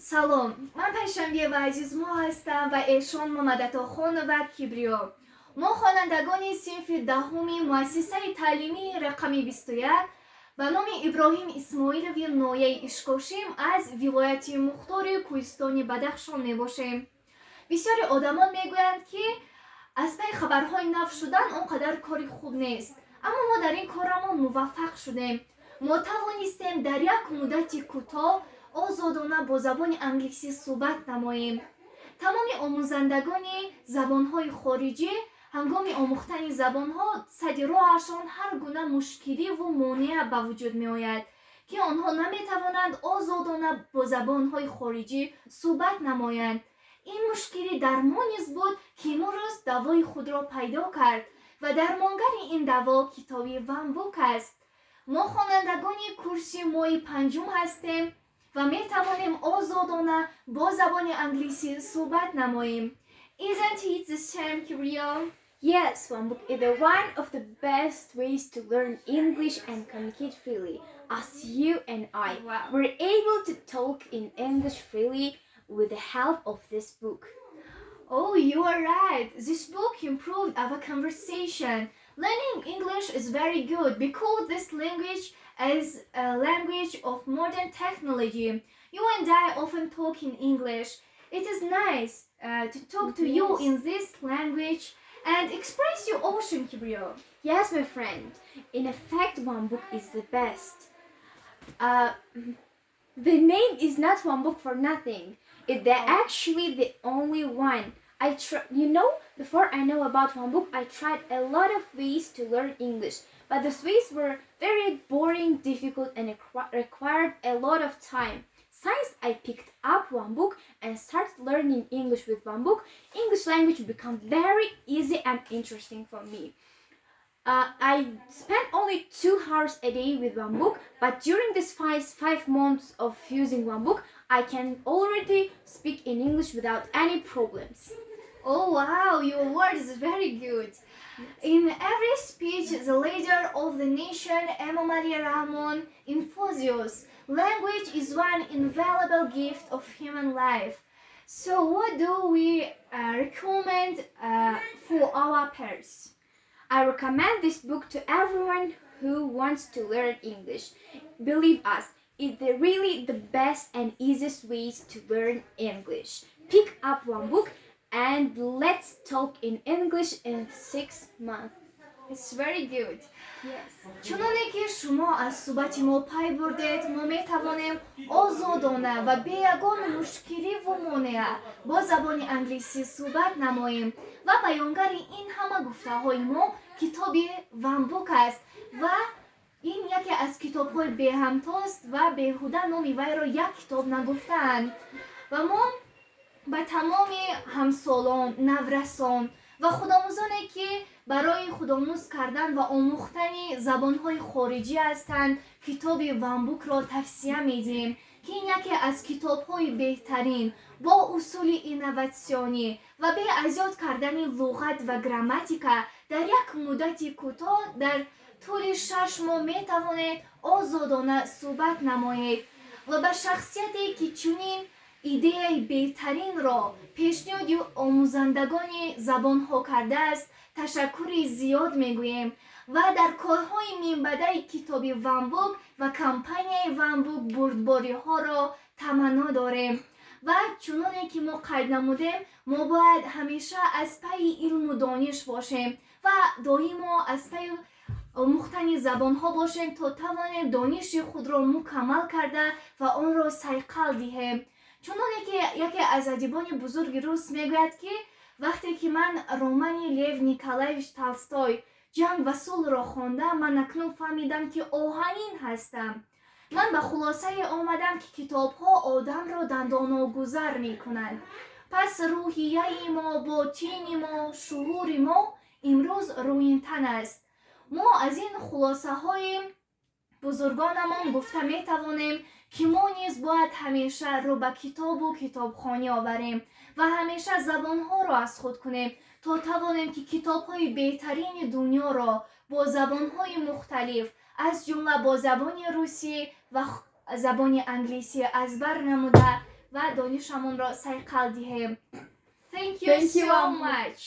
Салом, ман Панҷшанбеева Азизмо ҳастам ва эшон Мамадатохонова Кибриё. Мо хонандагони синфи 10-уми муассисаи таълимии рақами 21 ба номи Иброҳим Исмоилови ноҳияи Ишкошим аз вилояти мухтори Кӯҳистони Бадахшон мебошем. Бисёри одамон мегӯянд, ки аз пайи хабарҳои нав шудан он қадар кори хуб нест, аммо мо дар ин корамон муваффақ шудем. Мо тавонистем дар як муддати кӯтоҳ озодона бо забони англисӣ суҳбат намоем. Тамоми омӯзандагони забонҳои хориҷӣ ҳангоми омӯхтани забонҳо сади роҳашон ҳар гуна мушкиливу монеа ба вуҷуд меояд, ки онҳо наметавонанд озодона бо забонҳои хориҷӣ суҳбат намоянд. Ин мушкилӣ дар мо низ буд, ки имрӯз давои худро пайдо кард ва дармонгари ин даво китоби OneBook аст. Мо хонандагони курси моҳи панҷум ҳастем ва метавонем озодона бо забони англисӣ суҳбат намоем. Isn't it the same, Kibriyo? Yes, OneBook is the one of the best ways to learn English and communicate freely. As you and I were able to talk in English freely with the help of this book. Oh, you are right. This book improved our conversation. Learning English is very good because this language is a language of modern technology. You and I often talk in English. It is nice to talk to you in this language and express your ocean, Kibriyo. Yes, my friend. In effect, OneBook is the best. The name is not OneBook for nothing. It's the actually the only one. I try, before I know about OneBook, I tried a lot of ways to learn English, but those ways were very boring, difficult, and required a lot of time. Since I picked up OneBook and started learning English with OneBook, English language became very easy and interesting for me. I spent only 2 hours a day with OneBook, but during this 5 months of using OneBook, I can already speak in English without any problems. Oh wow, your word is very good. In every speech, the leader of the nation, Emomali Rahmon, emphasizes language is one invaluable gift of human life. So, what do we recommend for our peers? I recommend this book to everyone who wants to learn English. Believe us, it's really the best and easiest ways to learn English. Pick up OneBook and let's talk in English in 6 months. It's very good. Yes. Чуноне ки шумо аз суҳбати мо пай бурдед, мо метавонем озодона ва бе ягон мушкиливу монеа бо забони англисӣ суҳбат намоем ва баёнгари ин ҳама гуфтаҳои мо китоби OneBook аст ва ин яке аз китобҳои беҳамтост ва беҳуда номи вайро як китоб нагуфтаанд. Ва мо ба тамоми ҳамсолон, наврасон ва худомӯзоне, ки барои худомӯз кардан ва омӯхтани забонҳои хориҷӣ ҳастанд, китоби OneBook ро тавсия медиҳем, ки ин яке аз китобҳои беҳтарин бо усули инноватсионӣ ва бе азёд кардани луғат ва грамматика дар як муддати кӯтоҳ, дар тӯли 6 моҳ метавонед озодона суҳбат намоед. Ва ба шахсияте, ки чунин идеяи беҳтаринро пешниҳоди омӯзандагони забонҳо кардааст, ташаккури зиёд мегӯем ва дар корҳои минбаъдаи китоби OneBook ва компанияи OneBook бурдбориҳоро таманно дорем. Ва чуноне ки мо қайд намудем, мо бояд ҳамеша аз пайи илму дониш бошем ва доимо аз пайи омӯхтани забонҳо бошем, то тавонем дониши худро мукаммал карда ва онро сайқал диҳем. Чуноне ки яке аз адибони бузурги рус мегӯяд, ки вақте ки ман романи Лев Николаевич Толстой «Ҷанг ва сулҳ»-ро хондам, ман акнун фаҳмидам, ки оҳанин ҳастам. Ман ба хулосае омадам, ки китобҳо одамро дандоногузар мекунанд. Пас рӯҳияи мо, ботини мо, шуури мо имрӯз рӯинтан аст. Мо аз ин хулосаҳои бузургонамон гуфта метавонем, ки мо низ бояд ҳамеша рӯ ба китобу китобхонӣ оварем ва ҳамеша забонҳоро аз худ кунем, то тавонем, ки китобҳои беҳтарини дунёро бо забонҳои мухталиф, аз ҷумла бо забони русӣ ва забони англисӣ аз бар намуда ва Ва донишамонро сайқал диҳем. Thank you Thank you, so Ambu. Much.